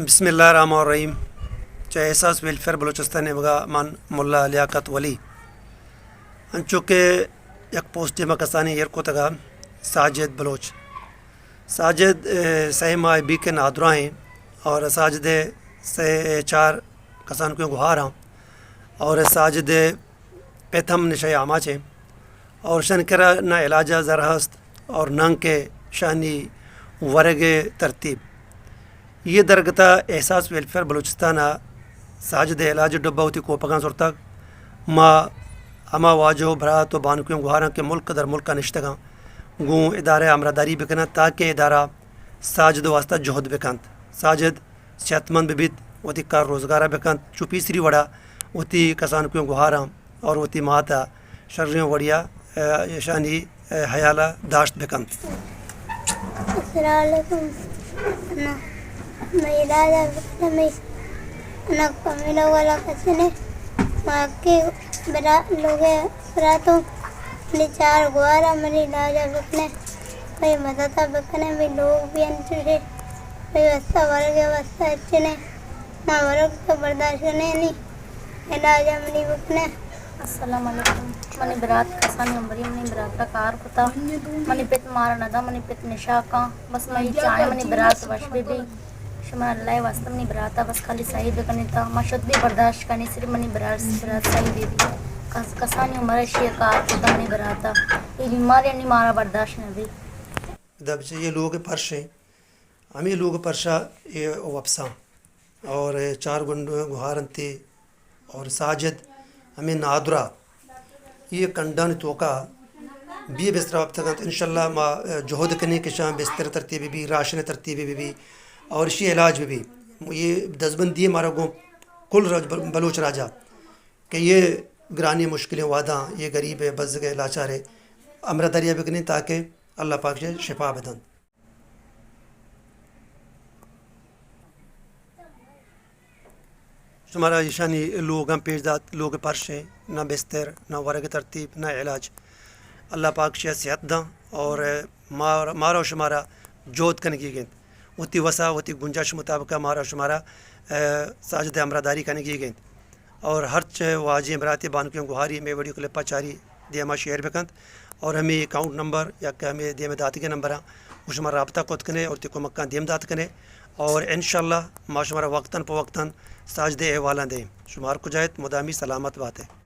بسم اللہ الرحمن الرحیم۔ چہ احساس ویلفیئر بلوچستان نیمگا من ملا لیاقت ولی۔ انچو کہ یک پوسٹے ما کسانی ایر کتگا، ساجد بلوچ۔ ساجد، اے، سئے ماہ بیت کہ نادراہیں اور ساجد ءِ سئے چار کسانکویں گوھاراں اور ساجد ءِ پت ہم نشہ ءِ آماچ ایں اور شان کرا نہ علاج ءِ زر ہست اور نہ کہ شانی ورگ ءِ ترتیب۔ یہ درگتا احساس ویلفیئر بلوچستان ءَ ساجد ءِ علاج ءِ ڈبہ وتی کوپگاں زرتگ۔ ما ہما واجہ و برات و بانکویں گوھاراں کہ ملک در ملک ءَ نشتگاں، گوں ادارہ ءَ ہمراہداری بکناں تاکہ ادارہ ساجد ءِ واستہ جہد بکنت۔ ساجد صحت مند بہ بیت، وتی کار روزگار ءَ بکنت، چو پیسری وڑا وتی کسانکویں گوھاراں اور وتی مات ءَ شریں وڑیا، اے، ایشانی، اے، حیال ءَ داشت بکنت۔ السلام علیکم۔ نہ، مئی علاج ءَ بکنے، مئی نہ کمیلہ والا کسے نے، ما کے برا لوگے براتوں، منی چار گوھار ءَ منی علاج ءَ بکنے، مئی مدد ءَ بکنے، مئی لوگ بھی انچوشے، مئی واسطہ ورگ ءِ واسطہ اچنے۔ ما ورگ تو برداشت کنیں نی، علاج ءَ منی بکنے۔ السلام علیکم۔ منی برات کسانی عمری منی برات ءَ کار کتا۔ منی پت مارا ندا، منی پت نشہ کاں۔ بس منی چاہیں منی برات وش بہ بی۔ شما اللہ ءِ واسطہ منی برات ءَ بس خالی صحیح بکنی تا۔ ما شد بھی برداشت کنی، صرف منی برات، برات صحیح بہ بی۔ کس، کسانی عمر ءَ شی کار کتا منی برات ءَ۔ یہ بیماری نی مارا برداشت نہ بی۔ دب چہ یہ لوگ پرش ہیں۔ ہمے لوگ پرشا اے وپساں اور چار گنڈو گوھار انت اور ساجد ہمے نادرا یہ کنڈانی توکا بے بسترا وپتگ انت۔ انشاءاللہ ما جہد کنیں کہ شان بستر ترتیب بہ بی، راشن ترتیب بہ بی اور اشی علاج بہ بی۔ یہ دزبندی مارا گوں کل رج-، بلوچ راجا کہ یہ گرانی مشکلیں وہداں یہ غریب بزگ لاچار ہمراہداری بکنیں تاکہ اللہ پاک شے شفا بدنت۔ شمارا ایشانی لوگاں پیش دات، لوگ پرش ہیں، نہ بستر، نہ ورگ ترتیب، نہ علاج۔ اللہ پاک شے صحت داں اور مار-، مارا و شمارا جہد کنگی گنت۔ وتی وسا، وتی گنجائش مطابق مارا و شمارا، اے، ساجد ہمراہداری کنگی گنت۔ اور ہرچ واجہیں براتے بانکیں گوہاری ہمے ویڈیو کلپ ءَ چاری دیما شیئر بکنت اور ہمے اکاؤنٹ نمبر یا کہ ہمے دیم داتگیں نمبراں گوں شما رابطہ کت کنے اور تی کمکاں دیم دات کنے اور انشاءاللہ ما شمارا وقتاً پہ وقتاً ساجدے احوالاں دیں۔ شما ہر کجا ات مدامی سلامت بات ئے۔